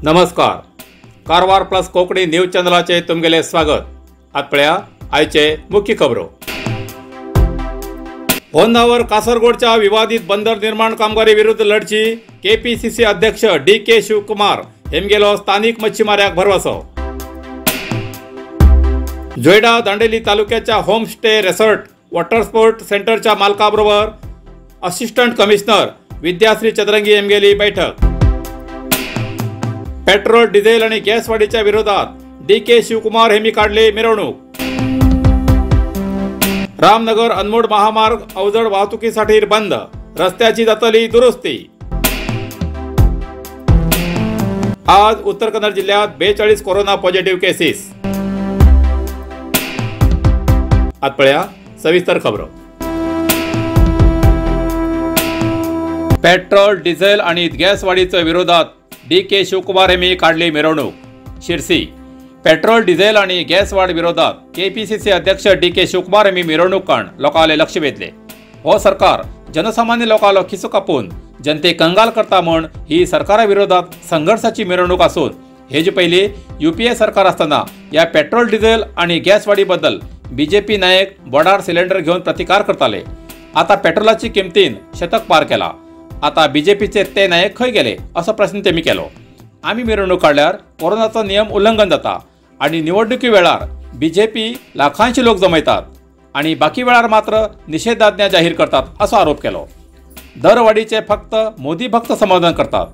नमस्कार, Karwar plus Konkani news चॅनलाचे तुमगेले स्वागत। आत पळया आयचे मुख्य खबरो। होन्नावर कासरगोडच्या विवादित बंदर निर्माण कामगिरी विरुद्ध लढची केपीसीसी अध्यक्ष डी के शिवकुमार हेमगेलो स्थानिक मच्छीमाऱ्याक भरवसो। जोयडा दांडेली तालुक्याच्या होमस्टे रेसॉर्ट वॉटर स्पोर्ट सेंटरच्या मालकाबरोबर असिस्टंट कमिशनर विद्याश्री चतरंगी हेमगेली बैठक। पेट्रोल डिझेल आणि गॅस वाढीच्या विरोधात डी के शिवकुमार हेमी काढले मिरवणूक। रामनगर अनमोड महामार्ग अवजड वाहतुकीसाठी बंद, रस्त्याची जातली दुरुस्ती। आज उत्तर कन्नड जिल्ह्यात 42 कोरोना पॉझिटिव्ह केसेस। आज पळया सविस्तर खबरो। पेट्रोल डिझेल आणि गॅस वाढीच्या विरोधात डी के शिवकुमार यांनी काढली मिरवणूक। शिरसी पेट्रोल डिझेल आणि गॅस वाढ विरोधात केपीसीसी अध्यक्ष डी के शिवकुमार यांनी मिरवणूक काढून लोकांले लक्ष वेधले। हो सरकार जनसामान्य लोकांलो खिसो कापून जनते कंगाल करता म्हण ही सरकारा विरोधात संघर्षाची मिरवणूक असून हेजे पयली यूपीए सरकार असताना या पेट्रोल डिझेल आणि गॅस वाढीबद्दल बीजेपी नायक बोडार सिलेंडर घेऊन प्रतिकार करताले। आता पेट्रोलाची किमतीन शतक पार केला, आता बीजेपीचे ते नायक खंय गेले असो प्रश्न तेमी केलो। आमी मिरवणूक काडल्यार कोरोनाचो नियम उल्लंघन जाता आणि निवडणुकी वेळार बीजेपी लाखांशी लोक जमयतात आणि बाकी वेळार मात्र निषेधाज्ञा जाहीर करतात असो आरोप केलो। दरवाढीचे फक्त मोदी भक्त समाधान करतात,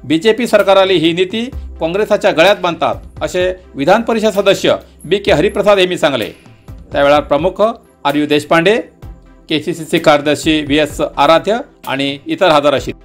बीजेपी सरकाराली ही नीती काँग्रेसाच्या गळ्यात बांधतात असे विधान परिषद सदस्य बी के हरिप्रसाद यांनी सांगले। त्यावेळार प्रमुख are you Deshpande, KCCC कार्यदर्शी व्ही एस आराध्य आणि इतर हजर आशिल्ले।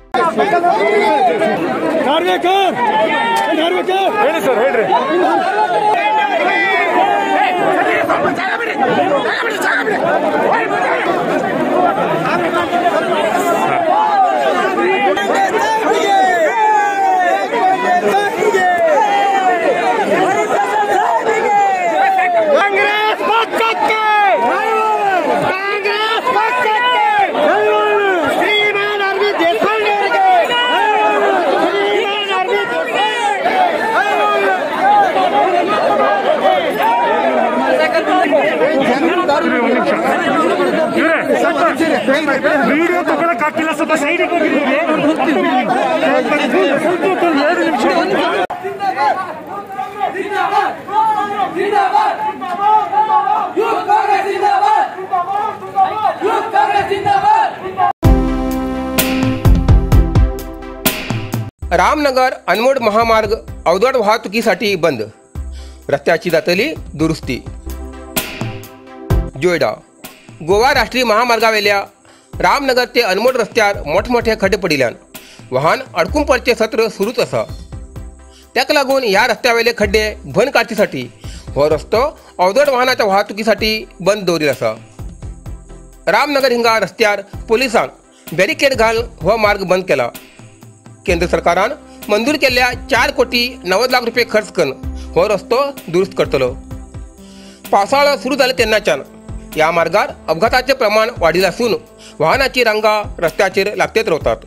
ವಿಡಿಯೋ ತಗೊಳಕ್ ಆಗ್ತಿಲ್ಲ, ಸ್ವಲ್ಪ ಸೈಡ್ रामनगर अनमोड महामार्ग अवजड वाहतुकीसाठी बंद, रस्त्याची जातली दुरुस्ती। जोयडा गोवा राष्ट्रीय महामार्गावेल्या रामनगर ते अनमोड रस्त्यार मोठमोठे खड्डे पडिल्ल्यान वाहन अडकून पडचे सत्र सुरूच आसा। ताका लागून ह्या रस्त्यावेले खड्डे भंद काडचे हो रस्तो अवजड वाहनाच्या वाहतुकीसाठी बंद दवरिल्लो आसा। रामनगर हिंगा रस्त्यार पोलिसांक बॅरिकेड घालून हो मार्ग बंद केला। केंद्र सरकारान मंजूर केल्ल्या 4 कोटी 90 लाख रुपये खर्च करून हो रस्तो दुरुस्त करतलो। पावसाळो सुरू जालो तेन्नाच्यान ह्या मार्गार अपघाताचे प्रमाण वाडिल्लें आसून वाहनाची रांगा रस्त्याचेर लागतेच रावतात।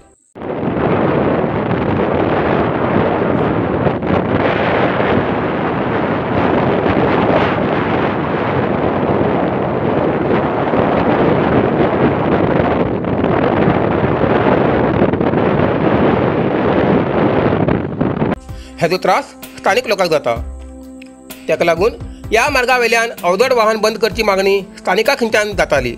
हाचो त्रास स्थानिक लोकांक जाता। ताका लागून ह्या मार्गावेल्यान अवजड वाहन बंद करची मागणी स्थानिकां खंयच्यान जाताली,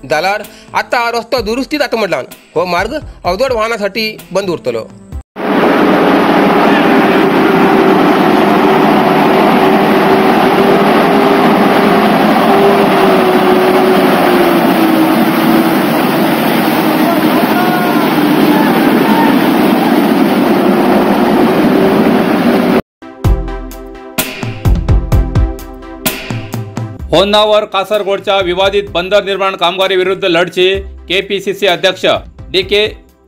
जाल्यार आतां रस्तो दुरुस्ती जाता म्हणल्यान हो मार्ग अवजड वाहनासाठी बंद उरतलो। होन्नावर कासरगोडच्या विवादित बंदर निर्माण कामगिरी विरुद्ध लढची केपीसीसी अध्यक्ष डी के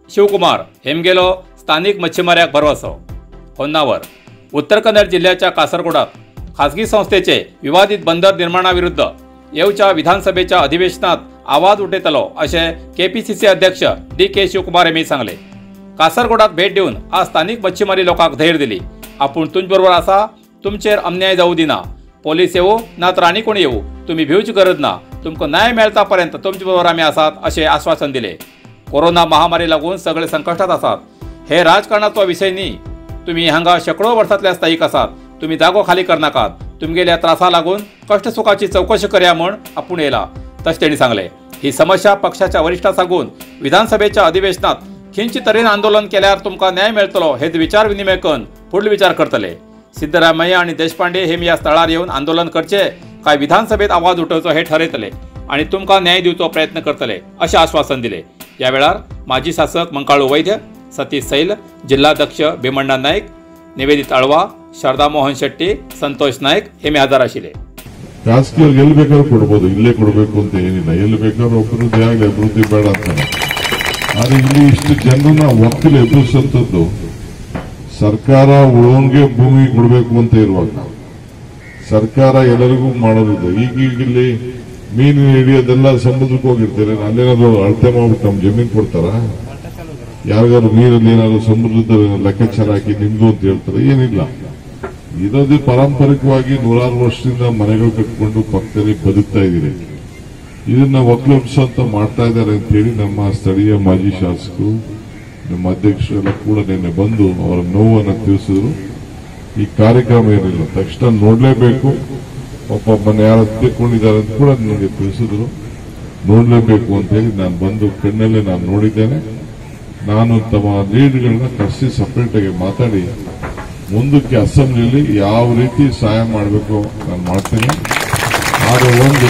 शिवकुमार हेमगेलो स्थानिक मच्छीमाऱ्याक भरवसो। होन्नावर उत्तर कन्नड जिल्ह्याच्या कासरगोडात खासगी संस्थेचे विवादित बंदर निर्माणाविरुद्ध येवच्या विधानसभेच्या अधिवेशनात आवाज उठयतलो अशें केपीसीसी अध्यक्ष डी के शिवकुमार यांनी सांगले। कासरगोडात भेट दिवन आज स्थानिक मच्छीमारी लोकांक धैर्य दिली। आपूण तुमचे बरोबर आसा, तुमचेर अन्याय जावू दिना, पोलीस येवू ना तर आनी कोण येवू, तुमी भिवची गरज ना, तुमकां न्याय मेळता पर्यंत तुमचे बरोबर आमी आसात अशें आश्वासन दिलें। कोरोना महामारी लागून सगळे संकश्टात आसात, हे राजकारणाचो विशय न्ही, तुमी हांगा शेकडो वर्सांतले स्थायीक आसात, तुमी जागो खाली करनाकात, तुमगेल्या त्रासा लागून कश्ट सुखाची चवकशी करया म्हूण आपूण येयला तशें तेणी सांगलें। ही समस्या पक्षाच्या वरिश्ठां सांगून विधानसभेच्या अधिवेशनात खंयचे तरेन आंदोलन केल्यार तुमकां न्याय मेळटलो हे विचार विनिमय करून फुडलो विचार करतले। सिद्धरामय्या आनी देशपांडे हे ह्या स्थळार येवन आंदोलन करचे काय विधानसभेत आवाज उठोवचो हे ठरयतले आनी तुमकां न्याय दिवचो प्रयत्न करतले अशें आश्वासन दिलें। ह्या वेळार माजी शासक मंकाळू वैद्य, सतीश सैल, जिल्हाध्यक्ष भीमण्णा नाईक, निवेदित आळवा, शारदा मोहन शेट्टी, संतोष नाईक हे हजर आशिल्ले। ಖಾಸಗಿಯವ್ರಿಗೆ ಎಲ್ಲಿ ಬೇಕಾದ್ರೂ ಕೊಡ್ಬೋದು, ಇಲ್ಲೇ ಕೊಡಬೇಕು ಅಂತ ಏನಿಲ್ಲ, ಎಲ್ಲಿ ಬೇಕಾದ್ರೂ ಅಭಿವೃದ್ಧಿ ಆಗಲಿ, ಅಭಿವೃದ್ಧಿ ಬೇಡ ಅಂತಾರೆ. ಆದರೆ ಇಲ್ಲಿ ಇಷ್ಟು ಜನರನ್ನ ಒಕ್ಕಲು ಎದುರಿಸುವಂಥದ್ದು ಸರ್ಕಾರ ಉಳೋನ್ಗೆ ಭೂಮಿ ಕೊಡಬೇಕು ಅಂತ ಇರುವಾಗ ಸರ್ಕಾರ ಎಲ್ಲರಿಗೂ ಮಾಡೋದಿದೆ. ಈಗ ಇಲ್ಲಿ ಮೀನು ಹಿಡಿಯೋದೆಲ್ಲ ಸಮುದ್ರಕ್ಕೆ ಹೋಗಿರ್ತಾರೆ, ಅಲ್ಲೇನಾದ್ರು ಅಳತೆ ಮಾಡ್ಬಿಟ್ಟು ನಮ್ಮ ಜಮೀನು ಕೊಡ್ತಾರ? ಯಾರಿಗಾದ್ರು ನೀರಲ್ಲಿ ಏನಾದ್ರು ಸಮುದ್ರದ ಲೆಕ್ಕಾಚಾರ ಹಾಕಿ ನಿಮ್ದು ಅಂತ ಹೇಳ್ತಾರೆ? ಏನಿಲ್ಲ. ಇರೋದು ಪಾರಂಪರಿಕವಾಗಿ ನೂರಾರು ವರ್ಷದಿಂದ ಮನೆಗಳು ಕಟ್ಕೊಂಡು ಪಕ್ಕದಲ್ಲಿ ಬದುಕ್ತಾ ಇದ್ದೀರಿ. ಇದನ್ನ ಒಕ್ಕಲುಪ್ಸ ಅಂತ ಮಾಡ್ತಾ ಇದ್ದಾರೆ ಅಂತ ಹೇಳಿ ನಮ್ಮ ಸ್ಥಳೀಯ ಮಾಜಿ ಶಾಸಕರು, ನಮ್ಮ ಅಧ್ಯಕ್ಷರೆಲ್ಲ ಕೂಡ ನಿನ್ನೆ ಬಂದು ಅವರ ನೋವನ್ನು ತಿಳಿಸಿದ್ರು. ಈ ಕಾರ್ಯಕ್ರಮ ಏನಿಲ್ಲ, ತಕ್ಷಣ ನೋಡ್ಲೇಬೇಕು, ಪಾಪ ಮನೆ ಯಾರು ತಿಳ್ಕೊಂಡಿದ್ದಾರೆ ಅಂತ ಕೂಡ ನನಗೆ ತಿಳಿಸಿದ್ರು. ನೋಡ್ಲೇಬೇಕು ಅಂತ ಹೇಳಿ ನಾನು ಬಂದು ಕಣ್ಣಲ್ಲೇ ನಾನು ನೋಡಿದ್ದೇನೆ. ನಾನು ತಮ್ಮ ಲೀಡ್ಗಳನ್ನ ಕರೆಸಿ ಸಪರೇಟ್ ಆಗಿ ಮಾತಾಡಿ ಮುಂದಕ್ಕೆ ಅಸೆಂಬ್ಲಿಯಲ್ಲಿ ಯಾವ ರೀತಿ ಸಹಾಯ ಮಾಡಬೇಕು ನಾನು ಮಾಡ್ತೇನೆ. ಆದರೆ ಒಂದು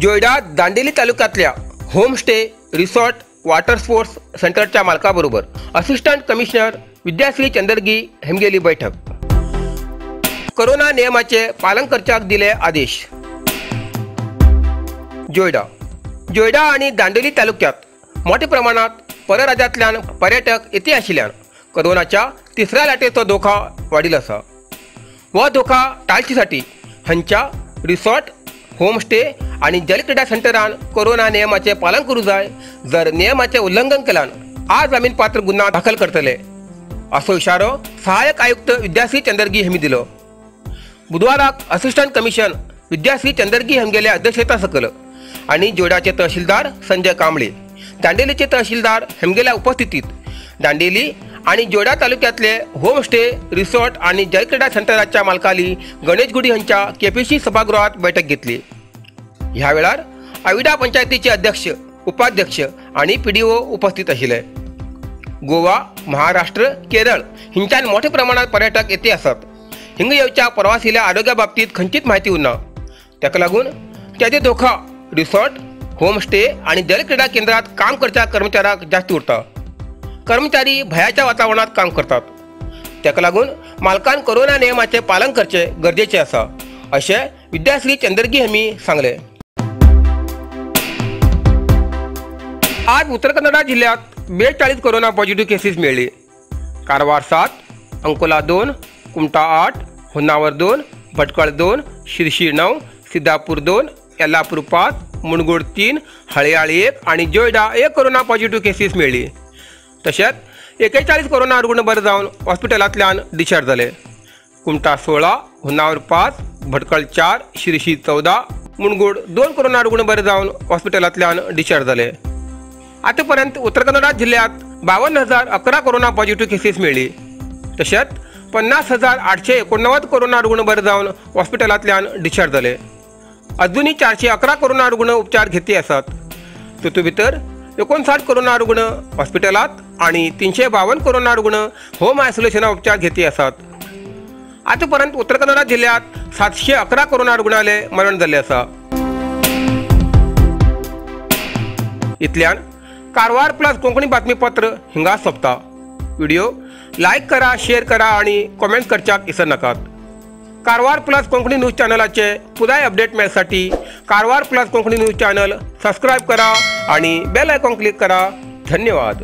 जोयडा दांडेली तालुक्यातल्या होमस्टे, रिसॉर्ट, वॉटर स्पोर्ट्स सेंटरच्या मालकाबरोबर असिस्टंट कमिशनर विद्याश्री चंदरगी हेमगेली बैठक. कोरोना नियमाचे पालन करच्याक दिले आदेश. जोयडा जोयडा आणि दांडेली तालुक्यात मोठ्या प्रमाणात परराज्यांतल्यान पर्यटक येते आशिल्ल्यान कोरोनाच्या तिसऱ्या लाटेचो धोका वाडिल्लो आसा. हो धोका टाळचेसाठी हांच्या रिसॉर्ट, होमस्टे आणि जलक्रीडा सेंटरान कोरोना नियमाचे पालन करू जाय. जर नियमाचे उल्लंघन केल्यान आज जामीनपात्र गुन्हा दाखल करतले असो इशारो सहायक आयुक्त विद्याश्री चंदरगी हांणी दिलो. बुधवाराक असिस्टंट कमिशनर विद्याश्री चंदरगी हांगेल्या अध्यक्षता सकल आणि जोयडाचे तहसीलदार संजय कांबळे, दांडेलीचे तहसीलदार हेमगेल्या उपस्थितीत दांडेली आणि जोयडा तालुक्यातले होमस्टे, रिसॉर्ट आणि जलक्रीडा सेंटराच्या मालकाली गणेशगुडी हांच्या केपीसी सभागृहात बैठक घेतली. ह्या वेळार आविडा पंचायतीचे अध्यक्ष, उपाध्यक्ष आणि पीडीओ उपस्थित आशिल्ले. गोवा, महाराष्ट्र, केरळ हिंच्यान मोठ्या प्रमाणात पर्यटक येते आसात. हिंगा येवच्या प्रवासील्या आरोग्या बाबतीत खंयचीच म्हायती उरना. ताका लागून ताचे धोका रिसॉर्ट, होमस्टे आणि जलक्रीडा केंद्रात काम करच्या कर्मचाऱ्यांक जास्त उरता. कर्मचारी भयाच्या वातावरणात काम करतात. ताका लागून मालकान कोरोना नियमाचे पालन करचे गरजेचे आसा अशें विद्याश्री चंदरगी हांणी सांगलें. आज उत्तर कन्नडा जिल्ह्यात 42 कोरोना पॉझिटिव्ह केसीस मेळ्ळी. कारवार 7, अंकोला 2, कुमटा 8, होन्नावर 2, भटकळ 2, शिरशी 9, सिद्धापूर 2, येल्लापूर 5, मुणगोड 3, हळयाळ 1 आणि जोयडा 1 कोरोना पॉझिटिव्ह केसीस मेळ्ळी. तशेंच 41 कोरोना रुग्ण बरे जावन हॉस्पिटलांतल्यान डिस्चार्ज जाले. कुमटा 16, होन्नावर 5, भटकळ 4, शिरशी 14, मुणगोड 2 कोरोना रुग्ण बरे जावन हॉस्पिटलांतल्यान डिस्चार्ज जाले. आतापर्यंत उत्तर कन्नडा जिल्ह्यात 52,011 कोरोना पॉझिटिव्ह केसीस मेळ्ळी. तशेंच 50,889 कोरोना रुग्ण बरे जावन हॉस्पिटलांतल्यान डिस्चार्ज जाले. अजूनही 411 कोरोना रुग्ण उपचार घेती आसात. तातूंत भितर 59 कोरोना रुग्ण हॉस्पिटलांत आणि 352 कोरोना रुग्ण होम आयसोलेशना उपचार घेती आसात. आतापर्यंत उत्तर कन्नडा जिल्ह्यात 711 कोरोना रुग्णाले मरण जाल्लें आसा. इतल्यान कारवार प्लस कोंकणी बातमीपत्र हिंगा सोंपता. व्हिडिओ लायक करा, शेअर करा आणि कॉमेंट करच्याक विसर नाकात. कारवार प्लस कोंकणी न्यूज चॅनलाचे पुराय update मेळसाठी Karwar plus Konkani news channel subscribe करा आणि बेल आयकॉन क्लिक करा. धन्यवाद.